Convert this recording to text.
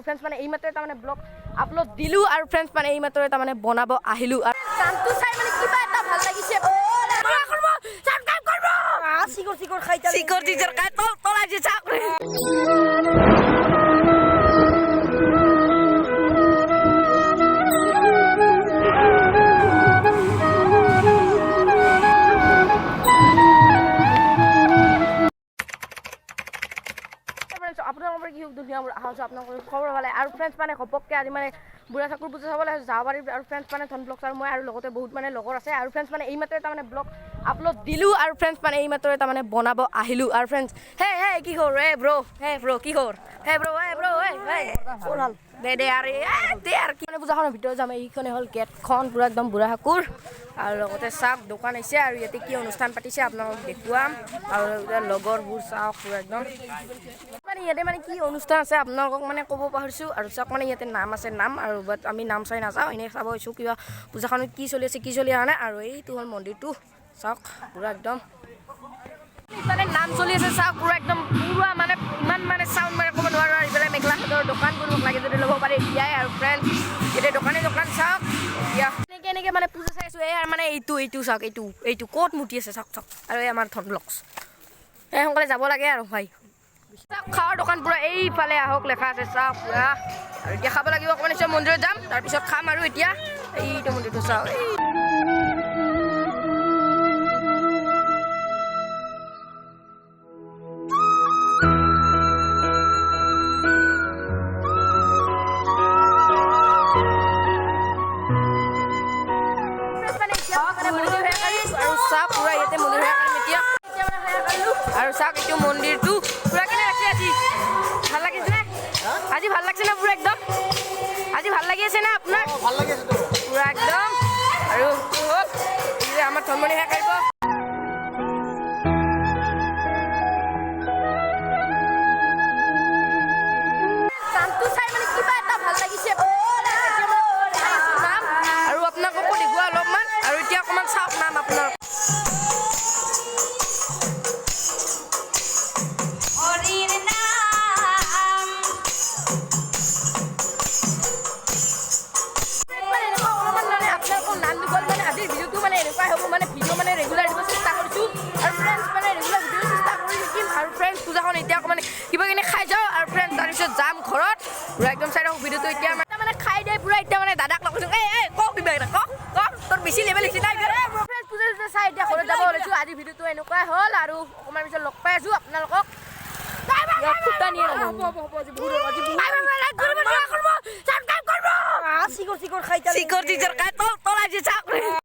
Friends মানে এইমাত্ৰ এটা মানে ব্লগ আপলোড দিলোঁ আৰু ফ্ৰেণ্ডছ মানে এইমাত্ৰ এটা মানে বনাব আহিলোঁ আৰু গানটো চাই মানে কিবা এটা ভাল লাগিছে। চিকৰ চিকৰ খাই। চিকৰ চিকৰ খাই তল তলাইছে চাকৰি। আপোনালোকৰ কি ধুনীয়া আহা আপোনালোকৰ খবৰ ভালে। আৰু ফ্ৰেণ্ডছ মানে ঘপককৈ আজি মানে বুঢ়া ঠাকুৰ পূজা চাবলৈ যাব পাৰি। আৰু ফ্ৰেণ্ডছ মানে ধন ব্লগ আৰু মই আৰু লগতে বহুত মানে লগৰ আছে। আৰু ফ্ৰেণ্ডছ মানে এইমাত্ৰ এটা মানে ব্লগ আপলোড দিলোঁ আৰু ফ্ৰেণ্ডছ মানে এইমাত্ৰ এটা মানে বনাব আহিলোঁ। আৰু ফ্ৰেণ্ডছ, হে হে, কি খবৰ? হে ব্ৰ', হে ব্ৰ', কি খবৰ? হে ব্ৰ', হে ব্ৰ', হে হে, দে দে আৰু দে আৰু কি মানে পূজাখনৰ ভিতৰত যাম। এইখনে হ'ল গেটখন, পূৰা একদম বুঢ়া ঠাকুৰ। আৰু লগতে চাওক দোকান আহিছে আৰু ইয়াতে কি অনুষ্ঠান পাতিছে আপোনালোকক দেখুৱাম। আৰু লগৰবোৰ চাওক পূৰা একদম মানে ইয়াতে মানে কি অনুষ্ঠান আছে আপোনালোকক মানে ক'ব পাহৰিছোঁ। আৰু চাওক মানে ইয়াতে নাম আছে, নাম আৰু বাট আমি নাম চাই নাযাওঁ, এনেই চাব আহিছোঁ কিবা পূজাখনত কি চলি আছে, কি চলি অহা নাই। আৰু এইটো হ'ল মন্দিৰটো, চাওক পূৰা একদম ইফালে নাম চলি আছে। চাওক পূৰা একদম পূৰা মানে ইমান মানে চাউণ্ড মানে ক'ব নোৱাৰোঁ। আৰু ইফালে মেখেলা চাদৰৰ দোকানবোৰ মোক লাগে যদি ল'ব পাৰে এতিয়াই। আৰু ফ্ৰেণ্ডছ এতিয়া দোকানে দোকান চাওক। এতিয়া এনেকৈ এনেকৈ মানে পূজা চাই আছোঁ। এই মানে এইটো এইটো চাওক, এইটো এইটো ক'ত মূৰ্তি আছে, চাওক চাওক। আৰু এই আমাৰ ধন ব্লগছ, এই সোনকালে যাব লাগে। আৰু ভাই চাওক খোৱাৰ দোকান পূৰা এইফালে আহক লেখা আছে, চাওক পূৰা। আৰু এতিয়া খাব লাগিব অকণমান, নিশ্চয় মন্দিৰত যাম, তাৰপিছত খাম। আৰু এতিয়া এইটো মন্দিৰটো চাওক। আৰু চাওক পুৰা ইয়াতে মন্দিৰ সেৱা কৰিম এতিয়া। এতিয়া মানে সেৱা কৰিলোঁ আৰু চাওক এইটো মন্দিৰটো পুৰা কেনে লাগছে আজি? ভাল লাগিছে নে আজি? ভাল লাগছে না পুৰা একদম? আজি ভাল লাগি আছে না আপোনাৰ? ভাল লাগি আছে। পুৰা একদম। আৰু হ'ল এই আমাৰ ধনমণি সেৱা কৰিব। গানটো চাই মানে কিবা এটা ভাল লাগিছে নাম। আৰু আপোনালোককো দেখুৱা অলপমান। আৰু এতিয়া অকণমান চাওক নাম আপোনাৰ। হৰিৰ নাম। মানে এনেকুৱা অলপমান মানে আপোনালোকৰ নাম দিব। মানে আজিৰ ভিডিঅ'টো মানে এনেকুৱাই হ'ব। মানে ভিডিঅ' মানে ৰেগুলাৰ দিব চেষ্টা কৰিছোঁ আৰু ফ্ৰেণ্ডছ মানে ৰেগুলাৰ ভিডিঅ' চেষ্টা কৰি থাকিম। আৰু ফ্ৰেণ্ডছ পূজাখন এতিয়া অকণমান কিবা কিনি খাই যাওঁ আৰু ফ্ৰেণ্ডছ তাৰপিছত যাম ঘৰত। পুৰা একদম চাই থাকক ভিডিঅ'টো। এতিয়া মানে খাই দিয়ে পুৰা। এতিয়া মানে দাদাক লগ পাইছোঁ। এই এই, কওক কিবা এটা, কওক কওক, তোৰ বেছি লেভেল হৈছে নাই। ফ্ৰেণ্ডছ পূজা চূজা চাই এতিয়া ঘৰত যাব ওলাইছোঁ। আজিৰ ভিডিঅ'টো এনেকুৱাই হ'ল আৰু অকণমান পিছত লগ পাই আছোঁ আপোনালোকক। চিকৰ চিকৰ খাই। চিকৰ চিকৰ খাই তল তলাইছে চাকৰি।